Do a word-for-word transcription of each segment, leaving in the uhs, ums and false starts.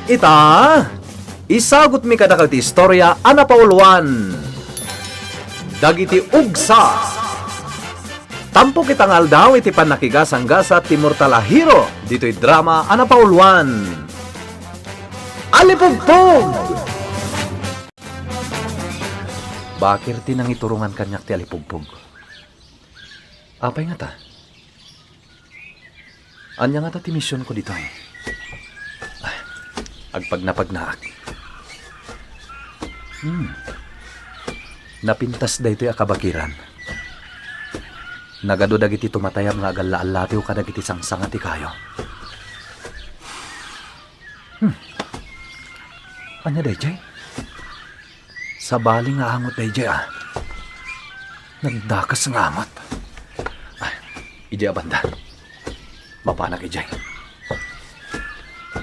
Ita, isagutmi kadakayo ti istorya a napauluan, Dagiti Ugsa. Tampok ita nga aldaw iti pannakigasanggasat ti mortal a hero ditoy drama a napauluan, Alipugpog! Bakir ti nangiturongan kaniak ti alipugpog. Apay ngata? Ania ngata ti misionko ditoy? Ah, agpagnapagnaak. Hmm. Napintas daytoy a kabakiran. Nagadu dagiti tumatayab nga agalla-allatiw kadagiti sangsanga ti kayo. Hmm. Ania daydiay? Sabali nga angot daydiay, a. Nagdakes nga angot. Ah, idiay a banda. Mapanak idiay.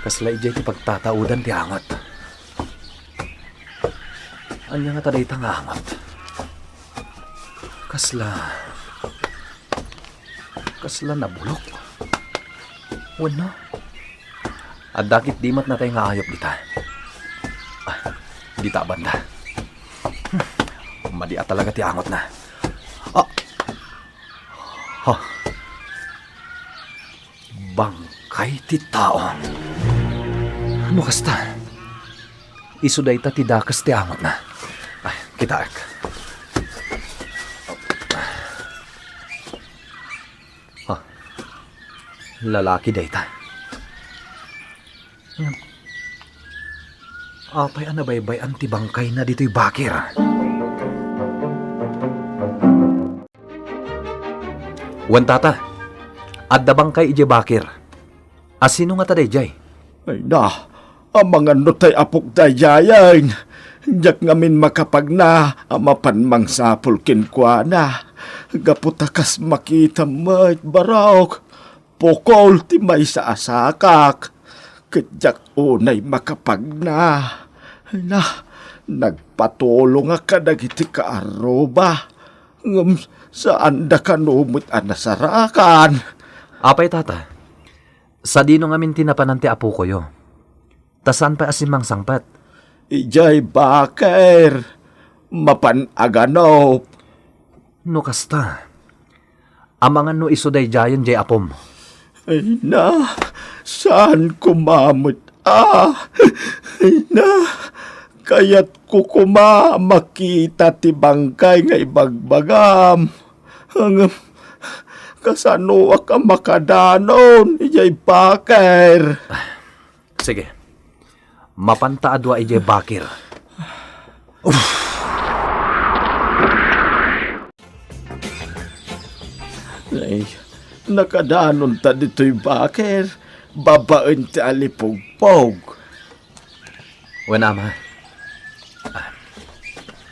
Kasla idiay ti pagtataudan ti angot. Ania ngata dayta nga angot? Kasla, kasla nabulok. Wenno? Adda ketdi met natay nga ayup dita. Ah, dita a banda. Hmm. Madi a talaga ti angotna. Ah! Ha? Bangkay ti tao. No kasta, isu dayta ti dakes ti angotna. Ay, kitaek. Ha? Lalaki dayta. Ngem, apay a nabaybay-an ti bangkayna ditoy bakir? Wen, tata, adda bangkay idiay bakir. A sino ngata daydiay? Ay na, amangan no tay apok daydiayen. Diak ngamin makapagna a mapan mangsapul kenkuana. Gapu ta kas makitam met, barok, pukol ti maysa a sakak. Ket diak unay makapagna. Ay na, nagpatulongak kadagiti kaarruba. Ngem saanda kano met a nasarakan. Apay, tata? Sadino ngamin ti napanan ti apokoyo? Ta saan pay a simmangsangpet? Idiay bakir, mapan aganop. No kasta, amangan no isu daydiayen diay apom. Ay na, saan koma met a. Ay na, kayatko koma a makita ti bangkay nga ibagbagam. Ngem, kasanoak a makadanon idiay bakir? Sige. Mapanta a dua idiay bakir. Ay, nakadanonta ditoy bakir, babaen ti alipugpog. Wen, ama. Ah,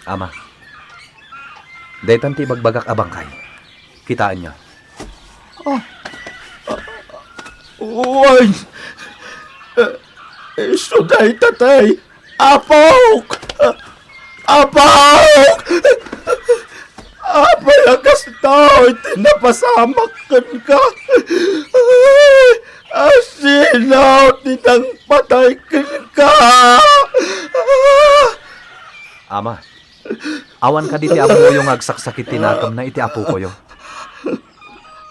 ama. Daytan ti ibagbagak a bangkay. Kitaenyo. Ah. Wen. Eh, isu dayta tay apok! Apok! Apay a kasta iti napasamak kenka? Ay, asino ti nangpatay kenka? Ama, awan kadi ti ammoyo nga agsaksakit ti nakemna iti apokoyo?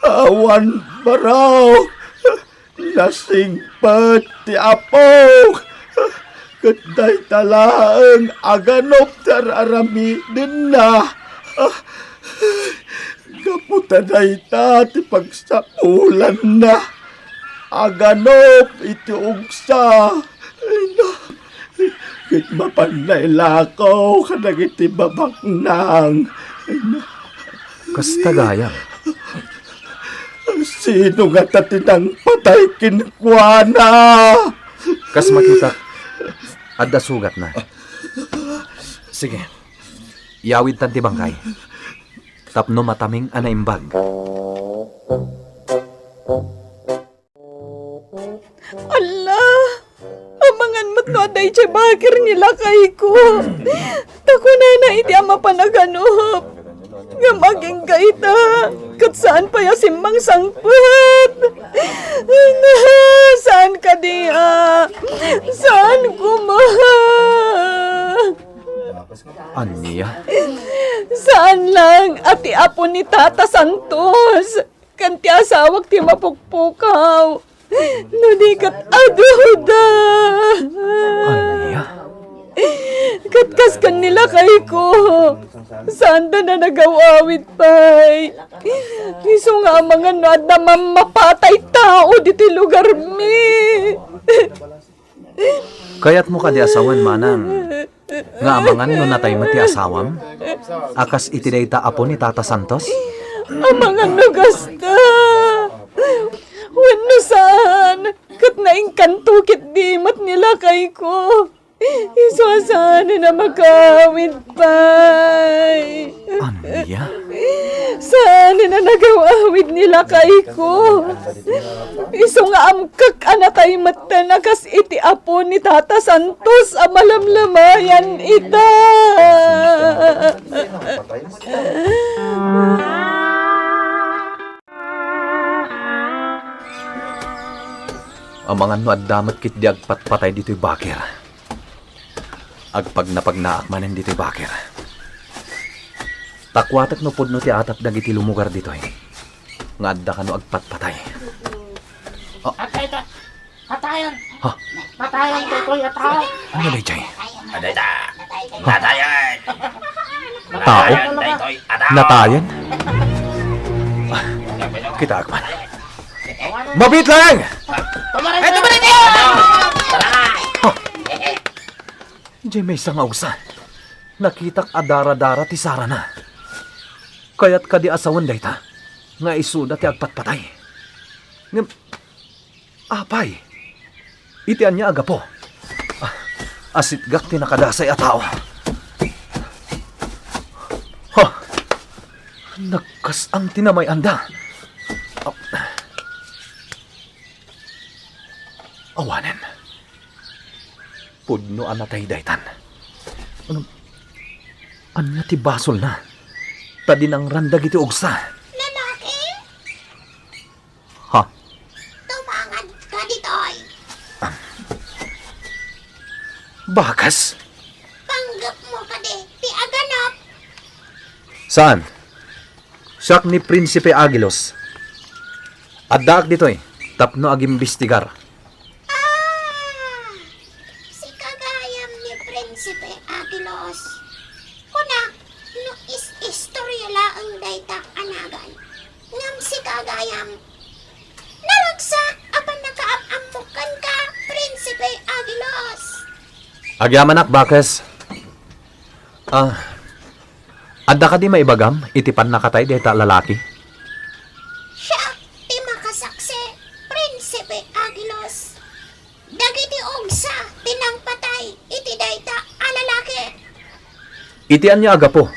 Awan, barok. Nasingpet ti apok. Ket dayta laeng a ganop ti ar-aramidenna. Gapu ta dayta ti pagsapulanna. Aganop iti ugsa. Ay na, ket mapan nailako kadagiti babaknang. Ay na. Kasta gayam. Sino ngata ti nangpatay kenkuana? Kas makitak, adda sugatna. Sige, iyawidtan ti bangkay tapno mataming a naimbag. Alla! Amangan met no adda idiay bakir ni lakayko. Ta kunana iti a mapan a ganop. Ngem agingga ita, ket saan pay a simmangsangpet. Ay na, saan Kadi a, saan koma? Ania? Saan lang a ti apo ni Tata Santos ken ti asawak ti mapukpukaw. No di ket aduda. Ania? Ket kas ken ni lakayko, saanda a nagaw-awid pay. Isu nga amangan no adda mammapatay tao ditoy lugarmi. Kayatmo kadi a sawen, manang, nga amangan no natay met ti asawam? A kas iti dayta apo ni Tata Santos? Amangan no kasta. Wenno saan, ket naengkanto ketdi met ni lakayko. Isu a saan a makaawid pay. Ania? Saan a nagaw-awid ni lakayko. Isu nga amkek a natay metten a kas iti apo ni Tata Santos a malamlamayan ita. Amangan no adda met ketdi agpatpatay ditoy bakir. Agpagnapagnaak manen ditoy bakir. Ta kuatek no pudno ti atap dagiti lumugar ditoy nga adda kano agpatpatay. Ah. Atay ta! Atayan! Ha? Atayan, toy, atayan! Ano na, Jay? Atay ta! Atayan! Tao? Atayan, toy, atayan! Natayan? Ah, kita agman. Mabiit laeng! Tumaray! Ay, tumaray! Tara! Diay maysa nga ugsa, nakitak a daradara ti sarana. Kayat kadi a sawen dayta nga isuda ti agpatpatay. Ngem, apay, iti ania a gapu? Ah, asitgak ti nakadasay a tao. Ha! Nagkas-ang ti namay-anda. Ah. Awanen. Pudno a natay daytan. Ano? Ania ti basolna? Ta dinangran dagiti ugsa. Lalaki? Ha? Tumangadka ditoy. Ah. Bakas? Panggepmo kadi ti aganop? Saan? Siak ni Prinsipe Agilos. Addaak ditoy tapno agimbestigar. Ah! Sika gayam ni Prinsipe Agilos. Kuna, no is-istorya laeng dayta a nagan, ngem sika gayam, naragsak a pannakaam-ammok kenka, Prinsipe Agilos. Agyamanak, bakes. Ah, adda kadi maibagam iti pannakatay dayta a lalaki? Siak ti makasaksi, Prinsipe Agilos. Dagiti ugsa ti nangpatay iti dayta a lalaki. Iti ania a gapu?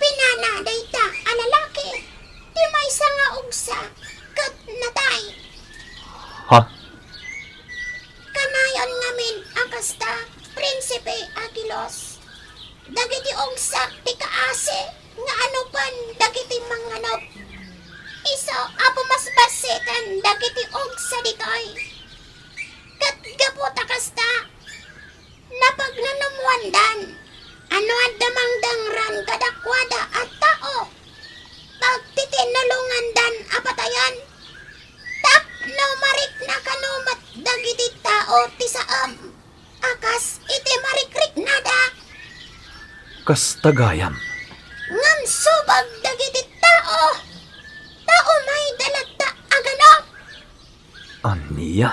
Pinana dayta a lalaki ti maysa nga ugsa ket natay. Ha? Kanayon ngamin a kasta, Prinsipe Agilos. Dagiti ugsak ti kaasi nga anupen dagiti manganop. Isu a pumasbasiten dagiti ugsa ditoy. Ket gapu ta kasta, napagnanumwandan a no adda mangdangran kadakuada a tao, pagtitinulongandan a patayen tapno marikna kano met dagiti tao ti saem a kas iti marikriknada. Kasta gayam. Ngem subag dagiti tao, tao mayda latta a ganop. Ania?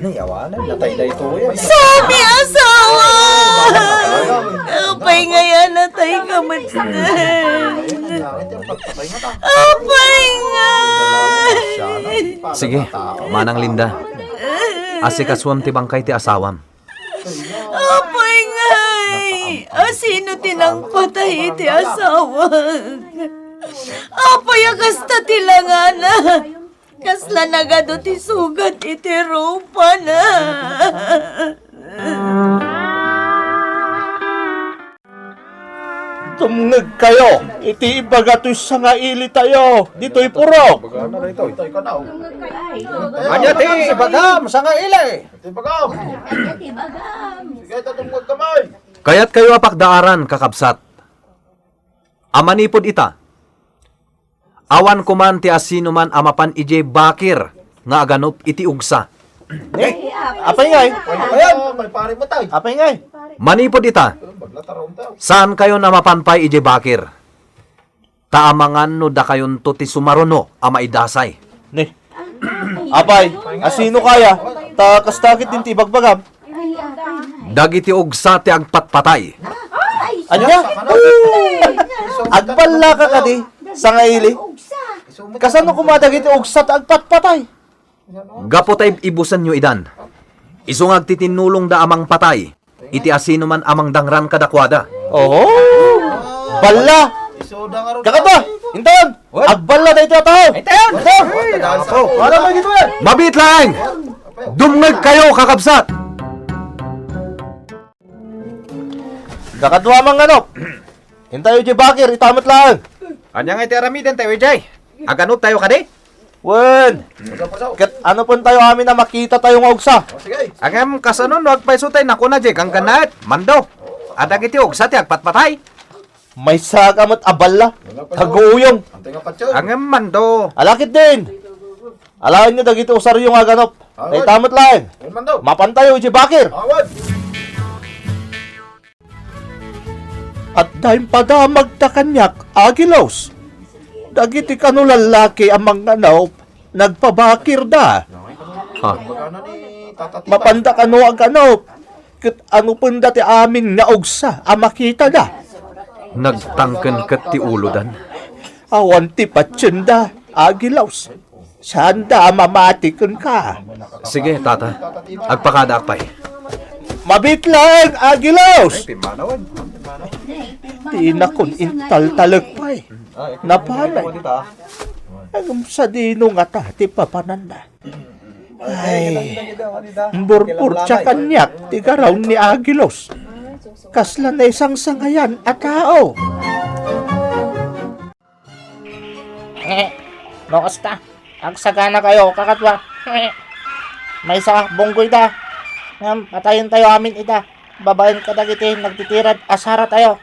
Nayawanan, natay daytoy. Saan ti asawa? Apay nga yan, natay ka met. Apay nga. Sige, Manang Linda. Asikasuam ti bangkay ti asawam. Apay ngay! A sino ti nangpatay iti asawak? Apay a kasta ti langana? Kasla nagadu ti sugat iti rupana. Tumngegkayo iti ibaga toy sangailitayo ditoy purok. Ania ti ibagam, sangaili? Kayatkayo a pakdaaran, kakabsat, a manipud ita, awan koman ti asinoman a mapan idiay bakir nga aganup iti ugsa. Eh, apay ngay? Ayan, may pare mo, tay. Apay ngay? Manipud ita, saankayon a mapan pay idiay bakir. Ta amangan no dakayonto ti sumaruno a maidasay. Ni. Apay, asino kaya? Ta kasta ket din ti ibagbagam. Dagiti ugsa ti agpatpatay. Ania? Agballaka kadi, sangaili? Kasano koma dagiti ugsa ti agpatpatay? Gapu ta ib-ibusenyo idan, isu nga agtitinnulongda a mangpatay iti asinoman a mangdangran kadakuada. Oh! Balla! Kakabsat! Inton! Agballa daytoy a tao! Inton! Inton! Wala mo dito yan! Mabiit laeng! Dumngegkayo, kakabsat! Kakadua, manganop! Intayo di bakir, ita met laeng! Ania nga iti aramidentayo idiay? Aganoptayo kadi? Wen! Ket ano pon tayo amin a makita tayo nga ugsa? Ngem kasano no agpayso tay nakuna diay ganggannaet, Mando? A dagiti ugsa ti agpatpatay? Maysa ka met a balla, taguyong. Ngem, Mando. Ala ketdin. Alaenyo dagiti usaryo nga aganop. Dayta met laeng. Mapantayo idiay bakir. Adda impadamagda kaniak, Agilos. Dagiti kano lallaki a manganop, nagpabakirda. Ha? Mapanda kano aganop, ket anopenda ti amin nga ugsa a makitada. Nagtangken ket ti ulodan. Awan ti patienda, Agilos. Saanda a mamati kenka. Sige, tata. Agpakadaak pay. Mabiit laeng, Agilos! Ay, pimmanawan. Ti inakon intaltalek pay. Napanay. Ngem sadino ngata ti papananna? Ay, burburtia kaniak ti garaw ni Agilos. Kasla naisangsangayan a tao. Eh, no kasta, agsagana kayo, kakadua. Maysa, bunggoy da. Ngem, patayen tayo amin ida. Babaen kadagiti nagtitirad a sara tayo.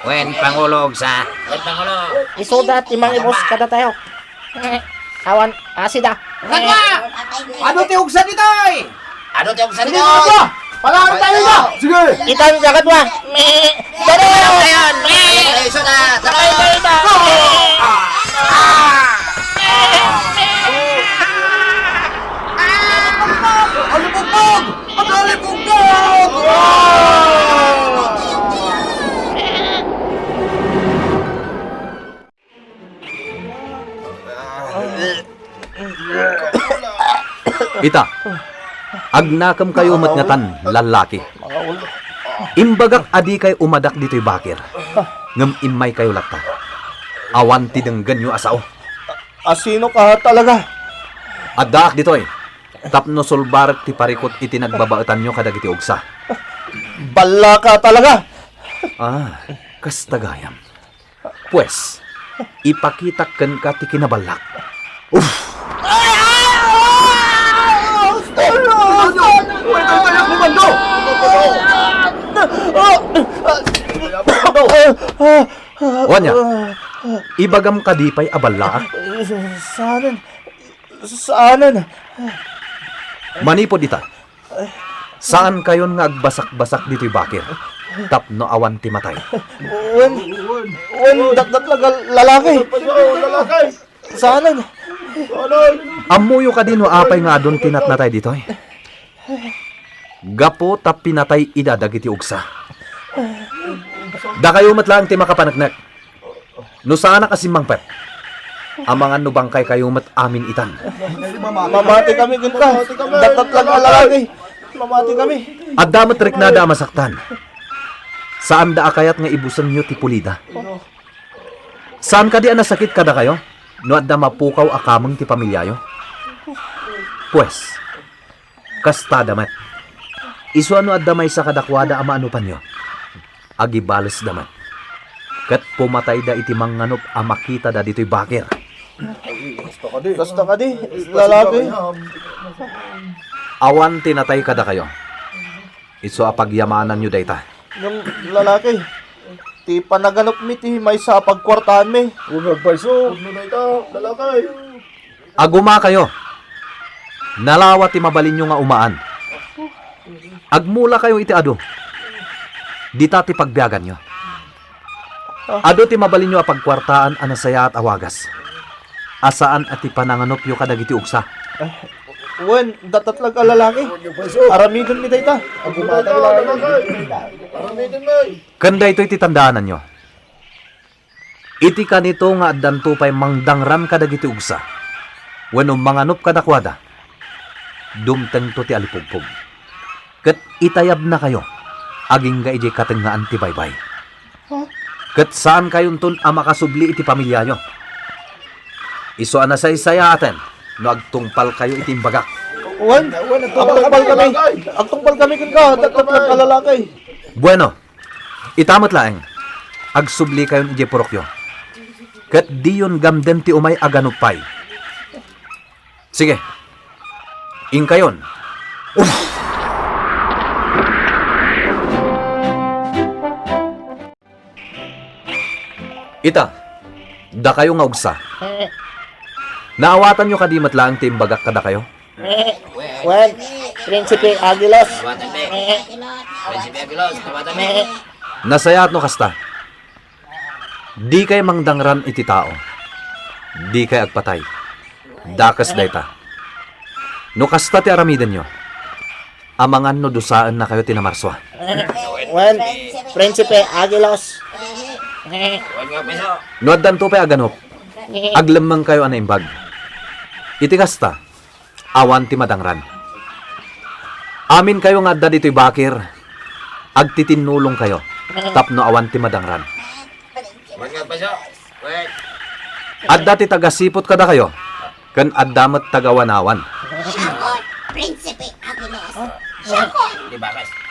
Wen, Pangulo, ugsa. Wen, Pangulo. Isuda ti mangibus kada tayo. Awan, asida. Kakadua! Ano ti ugsa ditoy? Ano ti ugsa ditoy? Kakadua! Palawan tayo na! Sige! Itan, kakadua! Me! Dali! Ano yan? Me! Ay, isa na! Sakay tayo na! Ah! Ah! Ah! Ano, Pugpug? Ang alipugpog! Ita, agnakemkayo met ngatan, lallaki. Imbagak a dikay umadak ditoy bakir, ngem immaykayo latta. Awan ti denggenyo a sao. Asino ka talaga? Addaak ditoy. Tapno sulbarek ti parikut iti nagbabaetanyo kadagiti ugsa. Ballaka talaga! Ah, kasta gayam. Pues, ipakitak kenka ti kinaballak. Uff! Ania, ibagam kadi pay a ballaak? Saanen. Saanen. Manipud ita, saankayon nga agbasakbasak ditoy bakir tapno awan ti matay. Wen, wen, datdatlag a lalaki. Saanen. Ammoyo kadi no apay nga adun ti natnatay ditoy? Gapu ta pinatay ida dagiti ugsa. Dakayo met laeng ti makapaneknek. No saanak a simmangpet, amangan no bangkaykayo met amin itan. Mamati kami kenka. Datdatlag a lalaki. Mamati kami. Adda met riknada a masaktan. Saanda a kayat nga ibusenyo ti pulida. Saan kadi a nasakit kadakayo no adda mapukaw a kameng ti pamiliayo? Pues, kastada met. Isu a no adda maysa kadakuada a maanupanyo, agibalesda met. ket pumatayda iti mangnganup a makitada ditoy bakir. Kasta kadi, lalaki. Awan ti natay kadakayo. Isu a pagyamananyo dayta. Ngem lalaki, ti panaganupmi ti maysa a pagkuartaanmi. Wen nga agpayso. Wenno dayta, lalaki. Agumakayo. Nalawa ti mabalinyo nga umaan. Agmulakayo iti adu. Dita ti pagbiaganyo. Adu ti mabalinyo a pagkuartaan a nasayaat a wagas a saan a ti pananganupyo kadagiti ugsa. Eh, wen, datdatlag a lalaki. Aramidenmi dayta. Ken daytoy ti tandaananyo. Iti kanito nga addanto pay mangdangran kadagiti ugsa, wenno manganup kadakuada, dumtengto ti alipugpog, ket itayabnakayo agingga idiay katengngaan ti baybay. Ket saankayonton a makasubli iti pamiliayo. Isu a nasaysayaaten no agtungpalkayo iti imbagak. Wen, agtungpalkami. Agtungpalkami kenka, datdatlag a lalaki. Bueno, ita met laeng, agsublikayon idiay purokyo, ket diyon gamden ti umay a ganup pay. Sige, inkayon. Uff! Ita, dakayo nga ugsa. Naawatanyo kadi met laeng ti imbagak kadakayo? Wen, Prinsipe Aguilos. Prinsipe Aguilos, tawatan mi. Nasayaat no kasta. Dikay mangdangran iti tao. Dikay agpatay. Dakes dayta. No kasta ti aramidenyo, amangan no dusaennakayo ti namarsua. Wen, Prinsipe Aguilos. No addanto pay a ganup, aglemmengkayo a naimbag. Iti kasta, awan ti madangran. Aminkayo nga adda ditoy bakir, agtitinnulongkayo tapno awan ti madangran. Adda ti tagasiput kadakayo, ken adda met taga-Wanawan. Siakon, Prinsipe Aguilos. Siakon,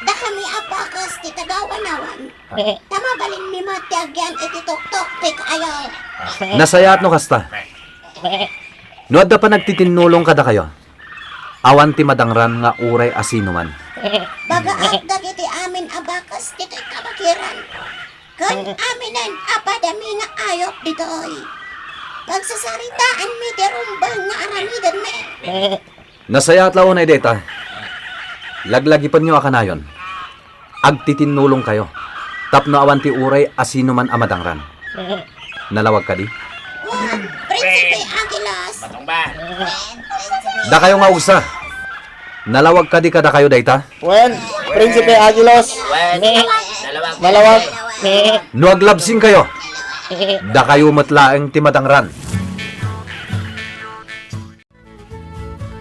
dakami a bakas ti taga-Wanawan. Ta mabalinmi met ti agyan iti tuktok ti kaayo. Nasayaat no kasta. No adda panagtitinnulong kadakayo, awan ti madangran nga uray a sinuman. Bagaak dagiti amin a bakas ditoy kabakiran, ken aminen a padami nga ayup ditoy. Pagsasaritaanmi ti rumbeng nga aramidenmi. Nasayaat la unay dayta. Laglagipenyo a kanayon. Agtitinnulongkayo tapno awan ti uray a sinuman a madangran. Nalawag kadi? Wen, Prinsipe Aguilos. Dakayo nga ugsa. Nalawag kadi kadakayo dayta? Wen, Prinsipe Aguilos. Nalawag. No aglabsingkayo, dakayo met laeng ti madangran.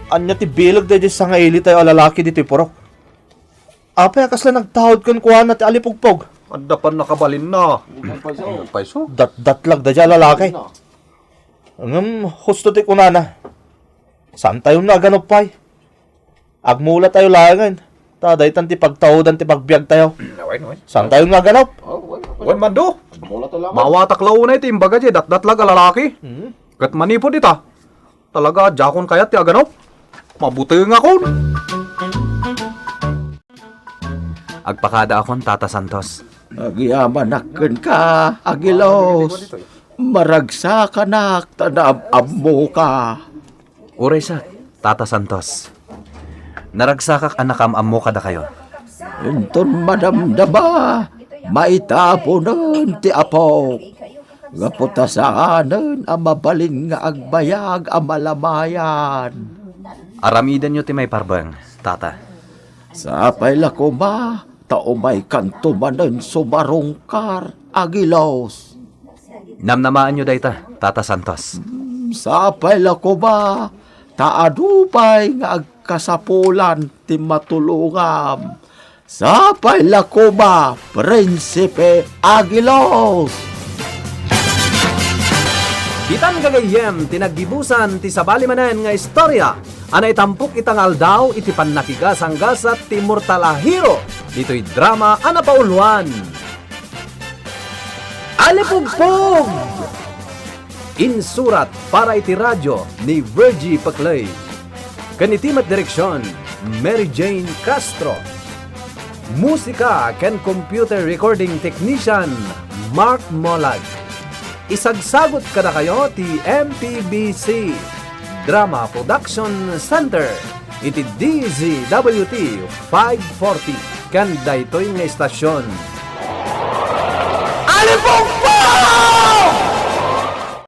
Ania ti bileg daydiay sangaili tayo a lalaki ditoy purok? Apay a kasla nagtaud kenkuana ti alipugpog? Adda pannakabalinna. Payso. Datdatlag daydiay a lalaki. Ngem husto ti kunana. Saantayon nga aganup pay. Agmulatayo laengen. Ta daytan ti pagtaudan ti pagbiagtayo. Wen, wen. Saantayon nga aganup. Wen, Mando. Mawatak la unay ti imbaga diay datdatlag a lalaki. Ket manipud ita, talaga, diakon kayat ti aganup. Mabutengakon. Agpakadaakon, Tata Santos. Agyamanak kenka, Aguilos. Maragsakanak ta naam-ammoka. Uray sa, Tata Santos. Naragsakak a nakaam-ammo kadakayo. Inton madamdama, maitapunen ti apok. Gapu ta saanen a mabalin nga agbayag a malamayan. Aramidenyo ti maiparbeng, Tata. Sapay la koma ta umaykanto manen sumarungkar, Aguilos. Namnamaenyo dayta, Tata Santos. Mm, sapay la koma ta adu pay nga agkasapulan ti matulongam. Sapay la koma, Prinsipe Aguilos! Ditan gagayyem ti naggibusan ti sabali manen nga istorya a naitampok ita nga aldaw iti pannakigasanggasat ti mortal a hero ditoy drama a napauluan. Alipugpog! Insurat para iti radyo ni Virgie Paclay. Ken iti met direksion, Mary Jane Castro. Musika ken computer recording technician, Mark Molag. Isagsagut kadakayo ti M P B C Drama Production Center iti D Z W T five forty ken daytoy nga estasion. Alipugpog!